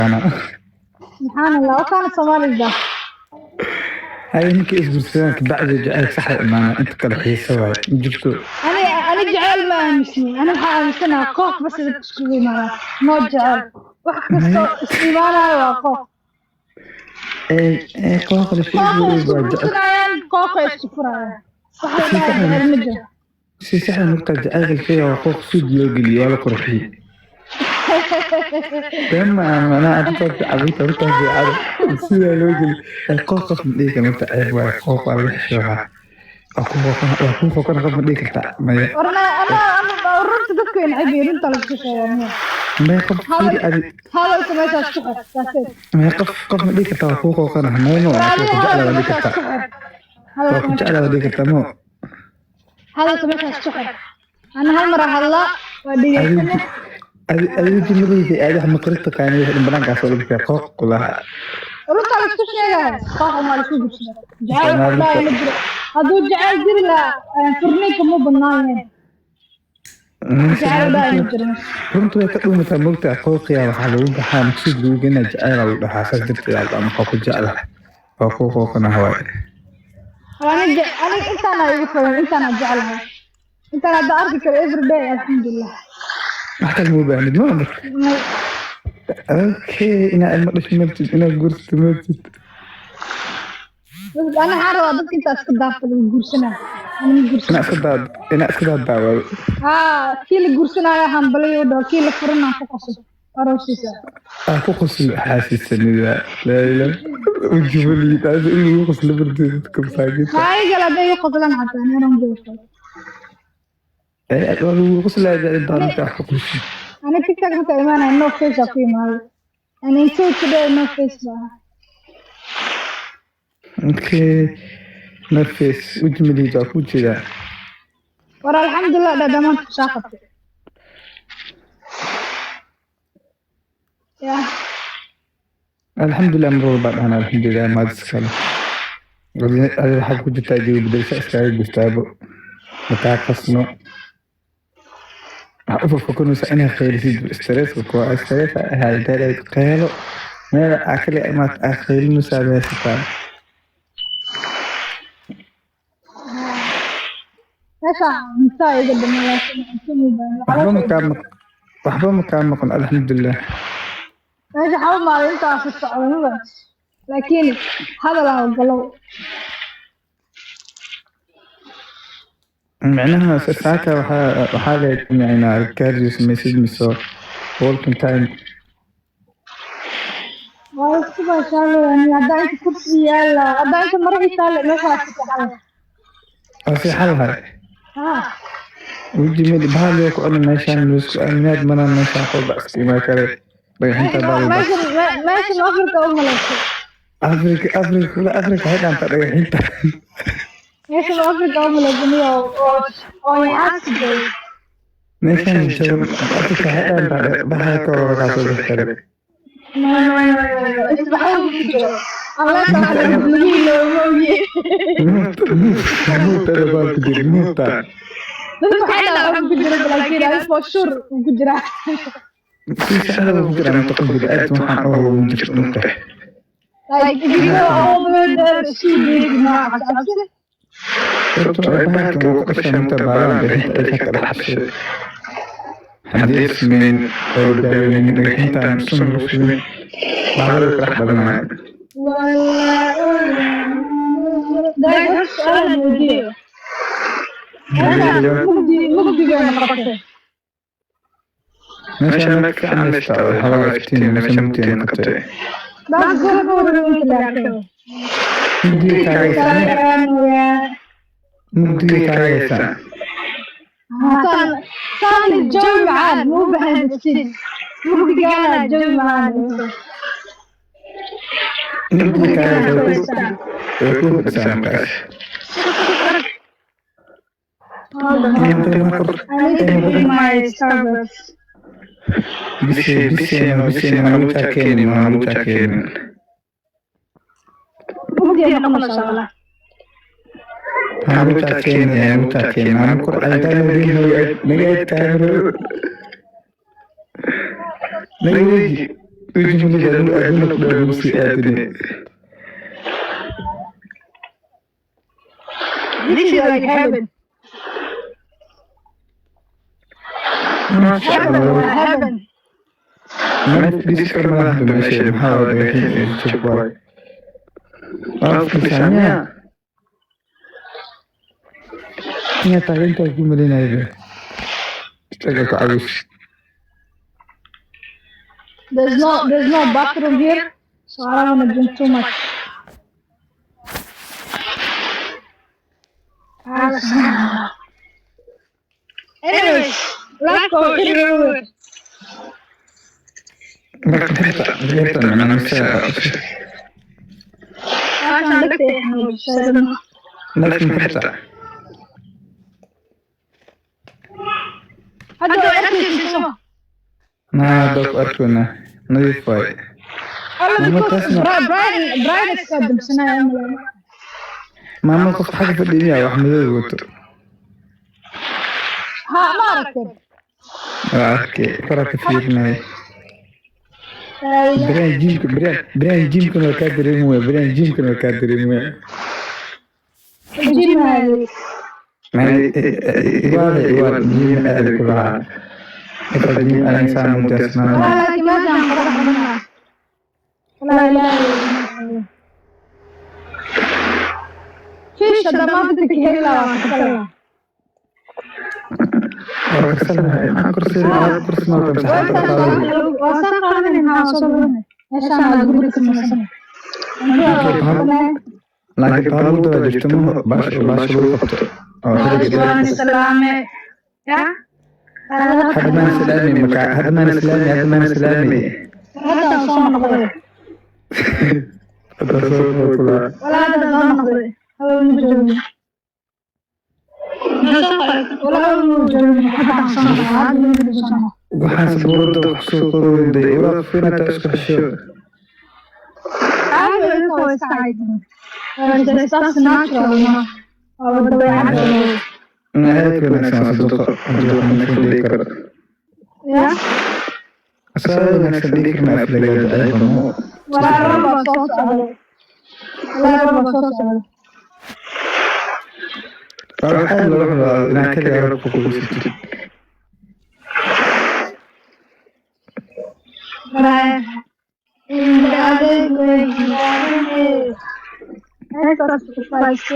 Subxaan Allah, what kind of Somali is that? Hay, ninkii isguursadaan kabacdi jacayl saxda imaana, inta kale xiisa waaye, ma jirto. Ani jacayl ma aaminsani. Ani waxaa aaminsanaha qooq bas dadka iskugu imaadaan, noo jecel. Wax kastoo is imaanayo waa qooq. Ee qooqa la Qooqa sheegayo isku waa jecel. guursanayaan, qooqa isku furayaan. Waxa la dhahaa jecel ma jiro. Si saxda markaa jacaylka la sheegaya waa qooq suud loo geliyo, waa la qurxiyey. Been ma aha, macnaha arrintaas caruurta arrintaas fiican sidaa loo geliyo. Qooq qof ma dhihi karo marka, ceeb waaye, qooq waa laga xishoodaa. Waa ku qooqana, waa ku qooqana, qof ma dhihi kartaa maya. Warna ana runta dadku way neceb yihiin, runta la isku sheegaa miya? Maya, qof fiiri adi. Hadalka meeshaas ku xir, that's it. Maya, qof ma dhihi kartaa waa kuu qooqana? Maya, ma waa ku Adiga jeclaa hadalka waa dhihi meeshaas kartaa. ku xir. Waa Hadalka ku meeshaas jeclaa waa dhihi kartaa mo. Hadalka meeshaas ku xir. Ana hal mar aan hadlaa, waa dhegeysane. Adiga jumladayda aad wax maqri taqaani, wixii dhan banaankaas soo dhigtay, qooq kulaha. Runta la isku sheegaya, qooqa waa la isku guursadaa. Jacayl wax dhaaya ma jiro. Hadduu jacayl jiri lahaa, furniinka mu badnaan lahayn. Jacayl dhaaya ma jiro. Runta way ka dhumataa, moogtaa? Qooqiya waxaa lagu baxaa maqsuud lagu geenaa, jacayl lagu dhahaa, saas darteed aa ama waa ku jeclahay, waa ku qooqana waaye. Ani intaana igu filan, intaana jeclahay, intaan hadda arki karo everyday, alxamdulilah. Wax kale ma u baahnid ma marka? Okay, inaa ilmo dhasho martid, inaad guursato martid? Ani waxaan rabaa dadka intaa iska daafta lagu guursanayo. Ani ma guursanayo. Inaa iska daadaawado. Haa, kii la guursanaayo hambaliyo dhaho, kii la furanaa ku qosol aroosiisa. Aa ku qoslo xaasisanida, laa ilaa ujubali taas in lagu qoslo barteeda dadka masaakiinta. Maxaa hadday igu qoslaan xataa, ani don't give a fuck. Ee waa lagu qoslaya intaa markaa wax ku qoslid. Ani TikTok markaa imaanaya, no face aa ku imaaday, and until today no face baa ahay. Okay, no face, weji maliid waa ku jeedaa. War alxamdulilah dha, dhamaanta kusoo qabtay ya. Alxamdulilah, mar walbaa dhahna alxamdulilah, maad iskale. Adi waxaad ku jirtaa jawi bedelsa iskaaga jirtaabo, makaa qasno. Waxaa u fafakanaysaa inaad qaylisid, stresska kuwa stress ahaa intaad qaylo meel aa kale imaad aa qaylinaysaa haysataa. Meeshaan cuntaa iga dhiman, laakiin cunto ma baahno. Waxba makaa maq waxba makaa maqan, alxamdulilah. Meesha xaba maalin intaas socda maba, laakiin hadal aan ogolow. Micnaha saaka waxaa leed micnaa cardio samaysid mise walking time? Waa isku baashaalaya. Haddaa inta kursi yaala, haddaa inta maro ii taale, meeshaas ku xal. Waa seexan lahay. Haa. Weji meli bahal yoo ku cuni meeshaan laisku aaminaad mana, meeshaan qolba iska imaan kare dhagaxinta baalba. Meeshan Afrika u malaysay. Afrika, Afrika kula, Afrika waxay dhaantaa dhagaxinta. Meeshan Afrika u malaysay niyo oo yaxaas joogo. Meeshaan joogo Afrika waxay dhaantaa bahal ka hor kaasoo bixi kare. Isbaxay ku jiro unless aan lagu iloobo, ma ogiye. Nuurtada baa ku jira nuurta. Dadku waxay dhahaan waxba ku jiro, laakiin ani for sure wuu ku jiraa. Si saxda ku jira mantaqo bini'aadam waxaan oo jirto mugtahay. Like if you go all the way there, it's too big, ma cabsi. Sababtoo ah bahalkan wuu ka dhashaa mugta baalahan dhagaxinta ay ka dhex dhashay. Haddii la sameyn oo la daaweynin dhagaxintaan sun lagu shubin, baalada ka dhex dhalanaya. Guys, horta su'aal aan weydiiyo. Mugdi mugdigay noqotay. Meeshaan meel ka fiican haysta oo xoogaa iftiin, meesha mugdiga noqotay. Baan kula ka warramay laakiin. Mugdiga kaagaysaa, mugdiga kaagaysaa. Saan saan jawi macaan ma u bahan iftiin. Mugdigaana jawi macaan. Mugdiga kaagaysaa way ku fadhisaa markaas. Hold on. I need to drink my Starbucks. Bisi bisi bisi, mana lagu jaakeeni, mana lagu jaakeeni. Mugdi ay noqonaysaa wallah. Mana lagu jaakeeni, lagu jaakeeni. Mana ku intaan naga naga aad kaamiro. Naga weji. Weji malihi, adigu aadna ku dhaw lagu sii aadine. This is like heaven. Maasha Heaven Allah. waa heaven. Mana fadhiisi karo madaxda meesha, maxaa waa dhagaxiin iyo jab waay. Waa fadhisaa miyaa? Miyaa taagantaa ku malinaya be. Istaga ku cabays. There's no bathroom here, so I don't want to drink too much. Anyways, let's go. Marka xirta xirta macnaa mise Meeshaan dhegta ay xanuujisay. Nafta ma xirta? Hadda waa arkaysa soo. Naa hadda ku arkoonaa nadiif waay. Alla Maama because taasna Brian Brian iska damsanaya umaleyn. Maama qof xagga fadhiya miyaa wax madow wato? Ha, ma aragteen? Waa arkay, koraa ka fiirinaya. Brian jimka Brian Brian jimkan waa kaa dareemi waaya, Brian jimkan waa kaa dareemi waaya. Gym aaday. Iwaada iwaad jim aaday ku lahaa. Inta jim aadan saan mudaasnaa. Walaa laakiin meeshaan qurux badanaa. Walaa ilaahay. Fish hadda maanta inta ka heli lahaa waan karsan. Waa karsanahay, maxaa kursi kursi ma wata mise xagga qaadanaya? Waa soo qaadanayna, waa soo badanay. Meeshaan aad guri ka samaysan. Laakiin baabuurta waa jirta ma baasha baasha lagu qabto oo xilliga Waan dheer. Salaame. Ya? Hadda maan islaami marka, hadda maan islaami, hadda maan islaami. Hadda soo noqday. Hadda soo noqday. Walaa hadda soo noqday. Hawl ma joogin. Walaa hawl ma joogin. Hadda soo noqday. Hadda ma soo noqday. Waxaan sabuurada wax kusoo qorowday waa finataa isku xisho. Caadi inta waa iska caydin. That's natural, ma. Waa dabeecad. Aad ka wanaagsan waa saduqa haddii wax wanaagsan dhihi karo. Ya? Asaga wanaagsan dhihi karna aflagaada ceeb ma. Walaa roob baa soo socday. Walaa roob baa soo socday. Waa waxaa laga rabaa inaad kaligaa roobka kugu sitid. Walaa indha adeeg way heestaas waa iska.